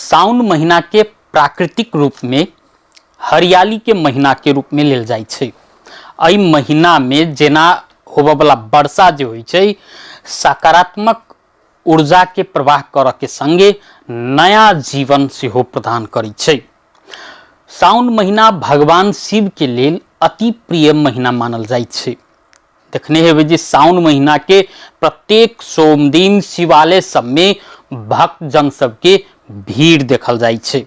साउन महीना के प्राकृतिक रूप में हरियाली के महीना के रूप में लेल जाइ छै। एहि महीना में जेना होबयवला वर्षा जे होइ छै सकारात्मक ऊर्जा के प्रवाह करऽ के संगे नया जीवन सेहो प्रदान करै छै। साउन महीना भगवान शिव के लेल अति प्रिय महीना मानल जाइ छै। देखने हेबै जे साउन महीना के प्रत्येक सोम दिन शिवालय सबमे भक्तजन सबके भीड़ देखल जाइ छै।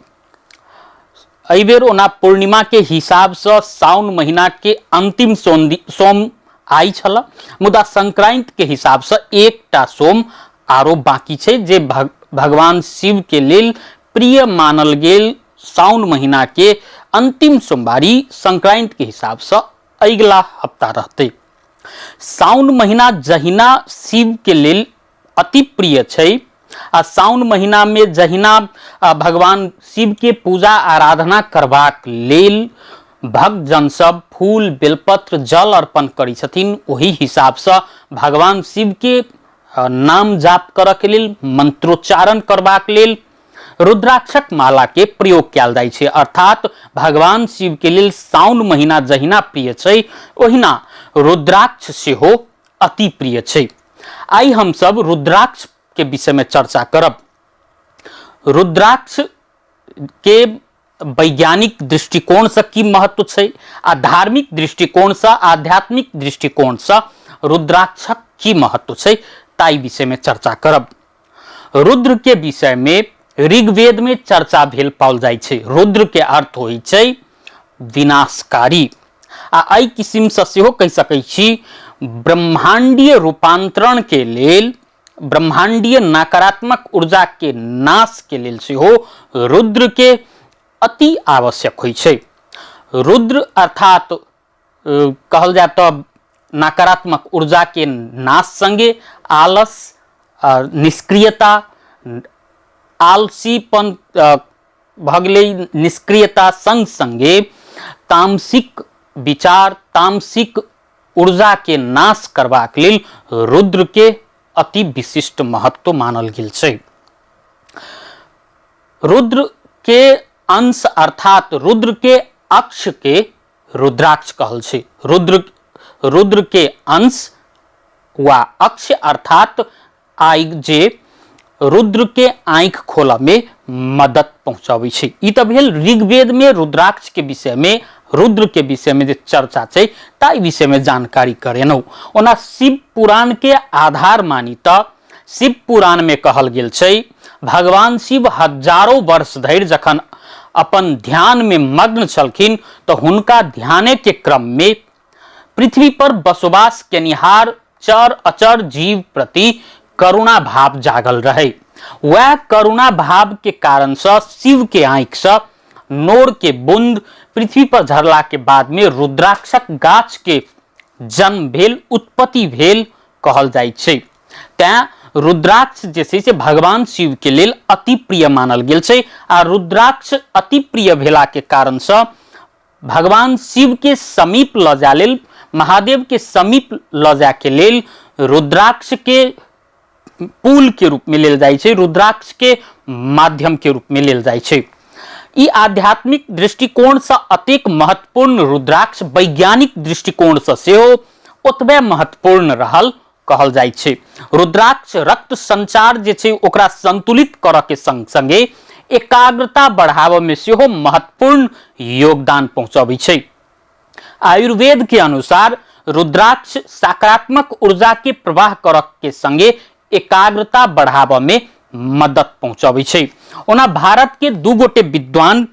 एहि बेर ओना पूर्णिमा के हिसाबसँ साउन महीना के अंतिम सोम सोम आइ छल, मुदा संक्रांति के हिसाबसँ एकटा सोम आरो बाकी छै जे भगवान शिव के लेल प्रिय मानल गेल साउन महीना के अंतिम सोमवारी संक्रांति के हिसाबसँ अगिला हफ्ता रहतै। साउन महीना जहिना शिव के लेल अति प्रिय छै आ साउन महीना में जहिना भगवान शिव के पूजा आराधना करबाक लेल भक्तजन सब फूल बेलपत्र जल अर्पण करै छथिन, ओही हिसाबसँ भगवान शिव के नाम जाप करऽ के लेल, मंत्रोच्चारण करबाक लेल रुद्राक्षक माला के प्रयोग कयल जाइ छै। अर्थात भगवान शिव के लेल साउन महीना जहिना प्रिय छै ओहिना रुद्राक्ष सेहो अति प्रिय छै। आइ हमसब रुद्राक्ष के विषय में चर्चा करब। रुद्राक्ष के वैज्ञानिक दृष्टिकोण से की महत्व छै आ धार्मिक दृष्टिकोण से, आध्यात्मिक दृष्टिकोण से रुद्राक्षक की महत्व छै, ताहि विषय में चर्चा करब। रुद्र के विषय में ऋग्वेद में चर्चा भेल पाओल जाइ छै। रुद्र के अर्थ होइ छै विनाशकारी आ एहि किसिम से सेहो कहि सकै छी ब्रह्मांडीय रूपांतरण के लेल, ब्रह्मांडीय नकारात्मक ऊर्जा के नाश के लेल सेहो रुद्र के अति आवश्यक होइ छै। रुद्र अर्थात कहल जाय तऽ नकारात्मक ऊर्जा के नाश संगे आलस, निष्क्रियता, आलसीपन भऽ गेलै, निष्क्रियता संग संगे तामसिक विचार, तामसिक ऊर्जा के नाश करबाक लेल रुद्र के अति विशिष्ट महत्व मानल गेल छै। रुद्र के अंश अर्थात रुद्र के अक्ष के रुद्राक्ष कहल छै। रुद्र रुद्र के अंश वा अक्ष अर्थात आइ जे रुद्र के आँखि खोलऽ में मदद पहुँचाबै छै। ई तऽ भेल ऋग्वेद में रुद्राक्ष के विषय में, रुद्र के विषय में जे चर्चा छै ताहि विषय में जानकारी करेलहुँ। ओना शिव पुराण के आधार मानी तऽ शिव पुराण में कहल गेल छै भगवान शिव हजारों वर्ष धरि जखन अपन ध्यान में मग्न छलखिन तऽ हुनका ध्याने के क्रम में पृथ्वी पर बसोबास केनिहार चर अचर जीव प्रति करुणा भाव जागल रहे। वह करुणा भाव के कारण से शिव के आंखि से नोर के बूंद पृथ्वी पर झरला के बाद में रुद्राक्षक गाछ के जन्म भेल, उत्पत्ति भेल कहल जाइ छै। तैं रुद्राक्ष जे छै से भगवान शिव के लेल अति प्रिय मानल गेल छै आ रुद्राक्ष अति प्रिय भेला के कारण से भगवान शिव के समीप लऽ जाय लेल, महादेव के समीप लऽ जाय के लेल रुद्राक्ष के पुल के रूप में लेल जाइ छै, रुद्राक्ष के माध्यम के रूप में लेल जाइ छै। ई आध्यात्मिक दृष्टिकोण से अतेक महत्वपूर्ण रुद्राक्ष वैज्ञानिक दृष्टिकोण से सेहो ओतबे महत्वपूर्ण रहल कहल जाइ छै। रुद्राक्ष रक्त संचार जे छै ओकरा संतुलित करऽ के संग संगे एकाग्रता बढ़ाबऽ में सेहो महत्वपूर्ण योगदान पहुंचबै छै। आयुर्वेद के अनुसार रुद्राक्ष सकारात्मक ऊर्जा के प्रवाह करऽ के संगे एकाग्रता बढ़ाबऽ में मदद पहुंचबै छै। ओना भारत के दू गोटे विद्वान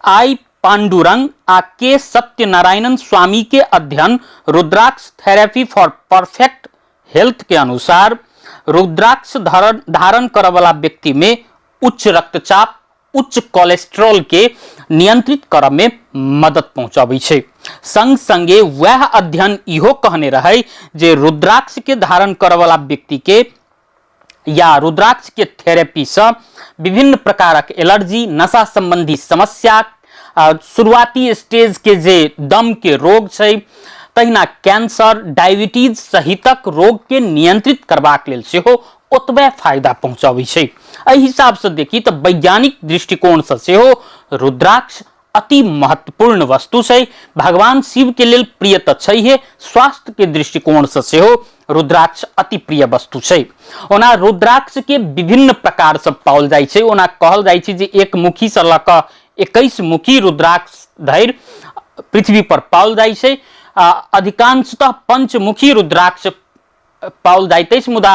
आई पांडुरंग आ के सत्यनारायणन स्वामी के अध्ययन रुद्राक्ष थेरेपी फॉर परफेक्ट हेल्थ के अनुसार रुद्राक्ष धारण करऽ वाला व्यक्ति में उच्च रक्तचाप, उच्च कोलेस्ट्रॉल के नियंत्रित करऽ में मदद पहुंचाबै छै। संग संगे वएह अध्ययन इहो कहने रहै जे रुद्राक्ष के धारण करऽ वाला व्यक्ति के या रुद्राक्ष के थेरेपी से विभिन्न प्रकारक एलर्जी, नशा संबंधी समस्या, शुरुआती स्टेज के जे दम के रोग छै, तहिना कैंसर, डायबिटीज सहितक रोग के नियंत्रित करबाक लेल सेहो ओतबे फायदा पहुँचाबै छै। एहि हिसाबसँ देखी तऽ वैज्ञानिक दृष्टिकोणसँ सेहो रुद्राक्ष अति महत्वपूर्ण वस्तु छै। भगवान शिव के लेल प्रिय तऽ छैहे, स्वास्थ्य के दृष्टिकोणसँ सेहो रुद्राक्ष अति प्रिय वस्तु छै। ओना रुद्राक्ष के विभिन्न प्रकार सब पाओल जाइ छै। ओना कहल जाइ छै जे एक मुखीसँ लऽ कऽ 21 मुखी रुद्राक्ष धरि पृथ्वी पर पाओल जाइ छै। अधिकांशतः पंचमुखी रुद्राक्ष पाओल जाइत अछि, मुदा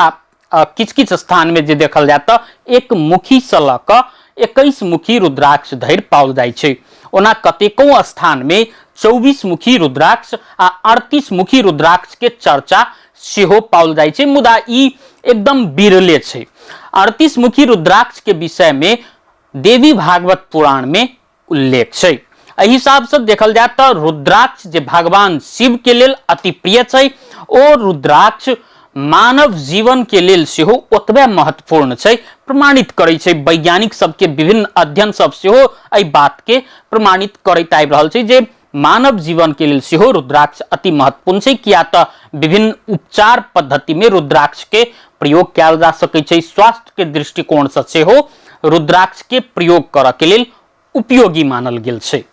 किछु किछु स्थानमे जे देखल जाय तऽ एक मुखीसँ लऽ कऽ 21 मुखी रुद्राक्ष धरि पाओल जाइ छै। ओना कतेको स्थानमे 24 मुखी रुद्राक्ष आ 38 मुखी रुद्राक्षके चर्चा सेहो पाओल जाइ छै, मुदा ई एकदम बिरले छै। 38 मुखी रुद्राक्षके विषयमे देवी भागवत पुराणमे उल्लेख छै। एहि हिसाबसँ देखल जाय तऽ रुद्राक्ष जे भगवान शिव के लेल अति प्रिय छै, ओ रुद्राक्ष मानव जीवन के लेल सेहो ओतबे महत्वपूर्ण छै, प्रमाणित करै छै। वैज्ञानिक सबके विभिन्न अध्ययन सब सेहो एहि बात के प्रमाणित करैत आबि रहल छै जे मानव जीवन के लेल सेहो रुद्राक्ष अति महत्वपूर्ण छै, किया तऽ विभिन्न उपचार पद्धति में रुद्राक्ष के प्रयोग कयल जा सकै छै। स्वास्थ्य के दृष्टिकोण से सेहो रुद्राक्ष के प्रयोग करऽ के लेल उपयोगी मानल गेल छै।